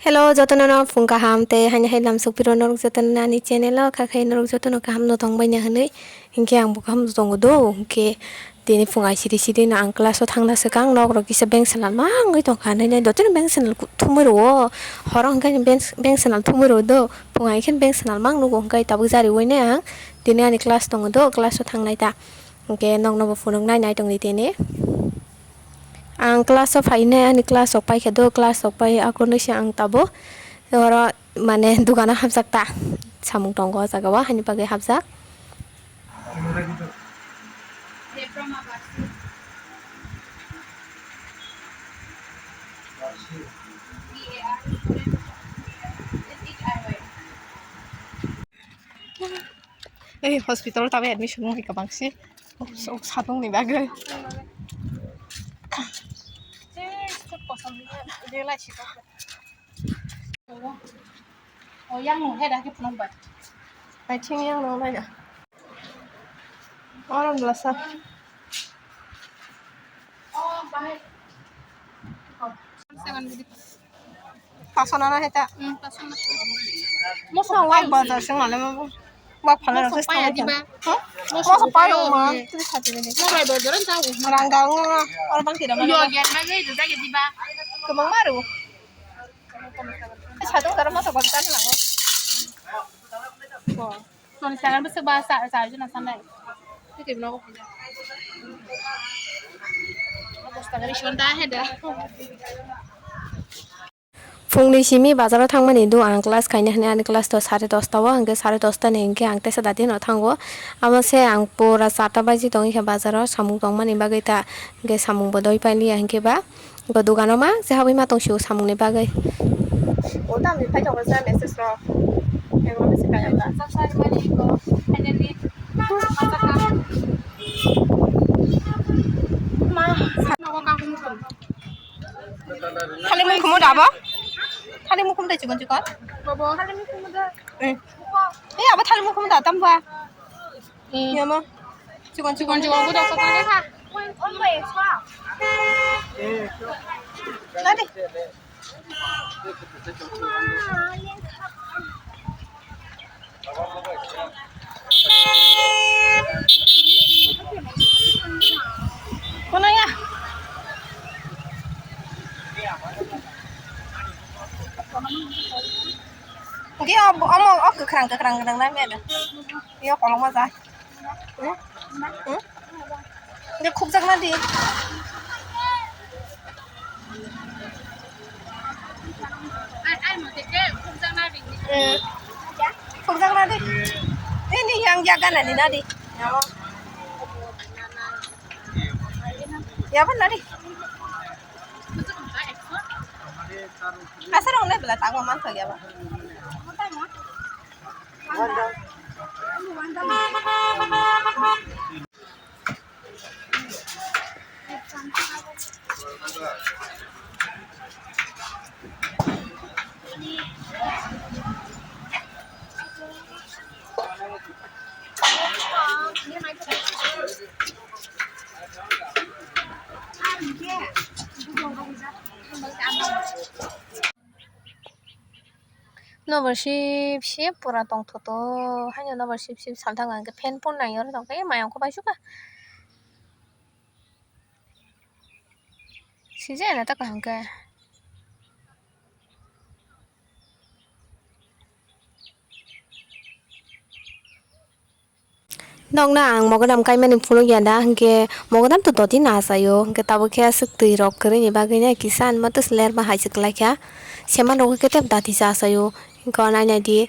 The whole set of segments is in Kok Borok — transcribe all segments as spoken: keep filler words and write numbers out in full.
Hello, jotono no phung kaham tei haini hai lamsok piro norok jotono ani channel o kha khai norok jotono kaham no tong bai na hinui. Hinkhe ang bo kaham no tongo do. Hinkhe tini phung ai siri siri no ang class o thangna swkang nok rok kisa beng swnal ma wngwi tongkha hinui nai dotino beng swnal thumui rwo. Horo hinkhe beng beng swnal thumui rwo do. Phung ai khe beng swnal ma wng nugo hinkhe tabuk jari ui nai ang tini ani class tongo do, class o thangnai ta. Hinkhe nokno bo phunuk nai nai tongdi tini. Ang class o phainai, ani class rok paikha do, class rok pai akonwi se ang tabuk oro mane dukano hapjak ta, samung tongo o jaga o, haini bagwi hapjak. Ei hospital o tabuk admission wngkha bangsi. Sok satong ni bagwi. O yang nung hai da ke phunuk bai. Ai thing yang nung lai da. Orom lasa. Pasona na heta. Moso wai bazar sing male mo. Ba phala rok paya diba. Moso payo ma. Tuli khati ni. Mo bai bazar ta u. Rang ga ngo. Or bang tira ma. Yo gen ma gai da ga diba. Kemang maru. Sadung dara moso bazar na ngo. Toni sagan bwswk ba sa sa jona sanai. Twi twi nogo. Bosta gari shonda heda. Phungni simi bazaro thangmani do ang class khaina hinwi ani class to sare dosta o, hwnkhe sare dosta ni hwnkhe ang teisa dati no thango. Amo se ang pura charta baji tongwi kha bazaro samung tongmani bagwi ta, hwnkhe samung bo doi pailiya hwnkhe ba. Bo dogano ma se habwi ma tong sio samungni bagwi. O tamni phai tongo sa message rok. Ego message kaya ba. Thani mukhum da bo? Thani mukhum da chikon chikon. Bobo. Eh. Eh, abo thani mukhum da tam ba. Yama. Chikon chikon chikon ko da ko ka ha. Nadi. Kono ya. Oke, omo, omo, oh, kwkhwrang, kwkhwrang, kwkhwrang, nang meda. Yo, koloma ja. Hmm? Hmm? Nge khukjakna di. Hmm. Khukjakna di. Ini yang jaga nani nadi. Ya apa nadi? Asal orang ni bela tahu mana ya ba. Nobar sip sip pura tongthoto, haino nobar sip sip salthang hwnkhe fan phone nai oro tongkhe mayung khe paisukha. Sijaya na ta kaham khe. Nokna ang mogodam kaimani phunukya da, hinkhe mogodam to doti no achaio, hinkhe tabuk khe aswk twi rok kwrwini bagwi no kisa ani mato se lerma hai se kwlaikha, seman rogwi khe tei dati se achaio, hinkhe o nai nai di.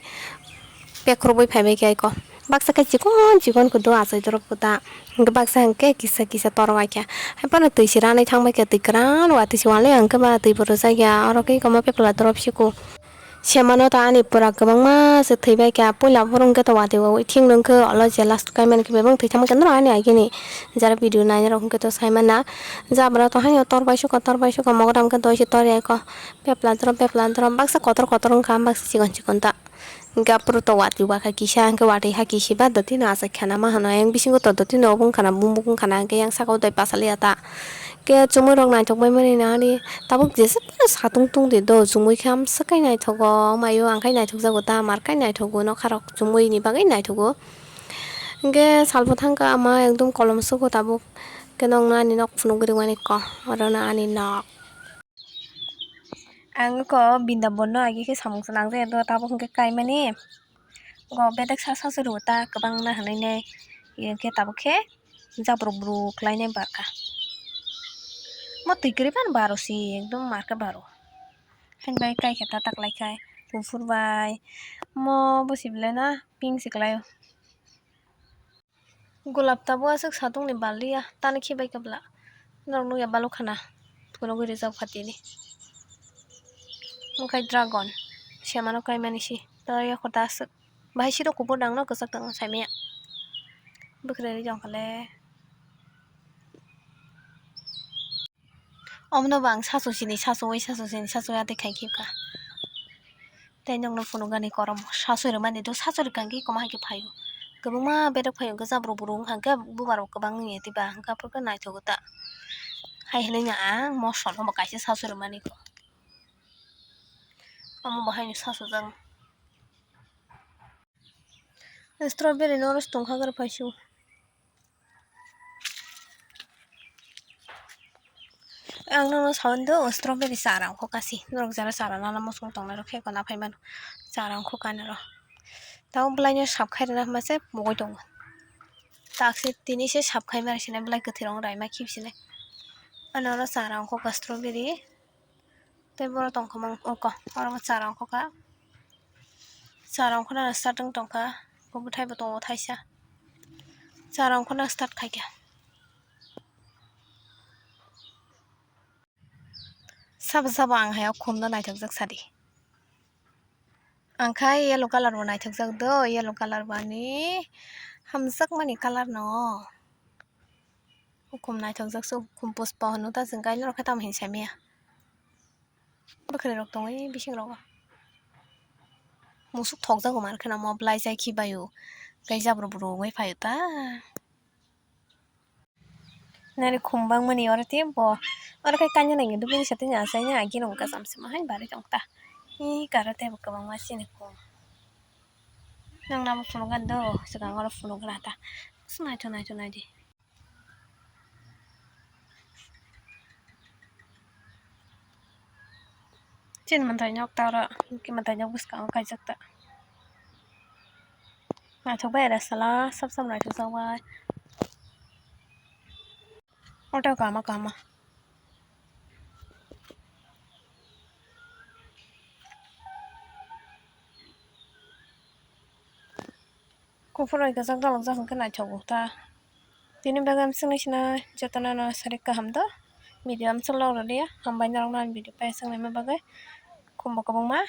Pekhorogwi phaibai khe aiko. Baksa khe chikon chikon khe do achai dorop khe ta. Hwnkhe baksa hwnkhe kisa kisa torok aikha. Hai phano twi se ranai thangbai khe twi kwran watwi se wanlai hwnkhe ba twi bo rwjakya. Oro khe komo pepla dorop siko. Semano ta ani pura kwbangma se thwibai kha. Puila phuru hwnkhe to watwi bo thik nung khe olo je last kaimani khe bebak thwi thangbai khe norok ani agini jara video nainai rok hwnkhe to saimana. Jabra to haino torbai suka torbai suka mogodam khe doi se tor yaiko. Pepla dorop pepla dorop baksa kotor kotor wngkha baksa chikon chikon ta. Hingke aphuru to watwi wakha kisa, hingke watwi ha kisiba dotino achai khana ma hano. Ayang bisingo to dotino obo wngkhana, bumbuk wngkhana, hingke yang saka o dai pasalya ta. Khe chumui rok naithok bai mani nani tabuk jesa phano satung tungdi do, chumui khe amswk khe naithogo, mayo ang khe naithok jago ta, mar khe naithogo, nokha rok chumui ni bagwi naithogo. Hwnkhe salbo thangkha ama ekdom kolom sugo tabuk, khe nokno ani nok phunugwi rwmani kho, orono ani nok. Ang kho Brindabono agi khe samung se nang jaya do, tabuk hwnkhe kaimani go bedek sa sa se rwo ta kwbangma hinwi nai, hwnkhe tabuk khe jabru bru khlainai barkha. Mo twi kwrwi phano baro si ekdom markhe baro. Haini bai kaikha ta taklai khai kuphur bai. Mo bo si belai na pink se kwlaio. Golap tabuk aswk satung ni bal ya tani khibai kwbla. Norok nukya balok khana. Phunugwi rijak phatini. Omo khai dragon. Semano kaimani si. Tei yakho ta aswk. Bahai siro kubur dangno kwchak tangno saimanya. Bwkhwrwi rijak kale. Omono bo ang sasu sini, sasu ui, sasu sini, sasu ui atwi khai khibkha. Tei nokno phunukgani korom sasu rwmani do, sasu rwkha hwnkhe komo hai khe phaio. Kwbangma bedek phaio, hwnkhe jabru buru wngkha hwnkhe bubar rok kwbang wngya tei ba hwnkhe aphuru khe naithogo ta. Hai hwnwi no ang moso no bo kaisa sasu rwmani kho. Omo bo haino sasujak. Strawberry no oro se tongkha gari phaisio. Ang nono saui do strawberry chara wngkha kasi. Norok jara chara nana muchung tongnai rok khe kona phai mano. Chara wngkha ani ro. Tamo belai no sap khai rwna hwnba se mugui tongo. Tak se tini se sap khai mani sinai belai kwthwi rok rai ma khib sinai. Ani oro chara wngkha strawberry. Tei borok tongkha mang oko, oro bo chara wngkha kha. Chara wngkhana start wng tongkha, bo bwthai bo tongo thaisa. Chara wngkhana start khaikha. Sabo sabo ang hai o khumno naithokjak sadi. Ang khai yellow colour bo naithokjak do, yellow colour bo ani hamjakmani colour no. Hukum naithokjak se hukum pushpa hwnwi ta chwng khe norok khe tamo hinwi saimanya. Bwkhwrwi rok tongwi bising rogo. Musuk thokjago mar kheno mo belai jai khibaio. Khe jabru buru wngwi phaio ta. Nani khum bangmani oro tei bo. Oro khe kainwi nangya dubini satwi ni achaini agi rong kasam se ma hai barwi tong ta. Ee karo tei bo kwbangma chini khum. Nang nabo phunukgani do, swkang oro phunukgwla ta. Naitho naitho naidi. Chini mwtai nok ta oro, hwnkhe mwtai nok bwskango kaijak ta. Naithok bai ere sala, sab sab naithok jak bai. Oro kama kama. Kuphur bai kwchak dalokjak hwnkhe naithogo ta. Tini bagwi amswk nai sina jotono no sari kaham do. Video amswk log rwliya. Hambai norokno ani video pai swngnaima bagwi. Khumbo kwbangma.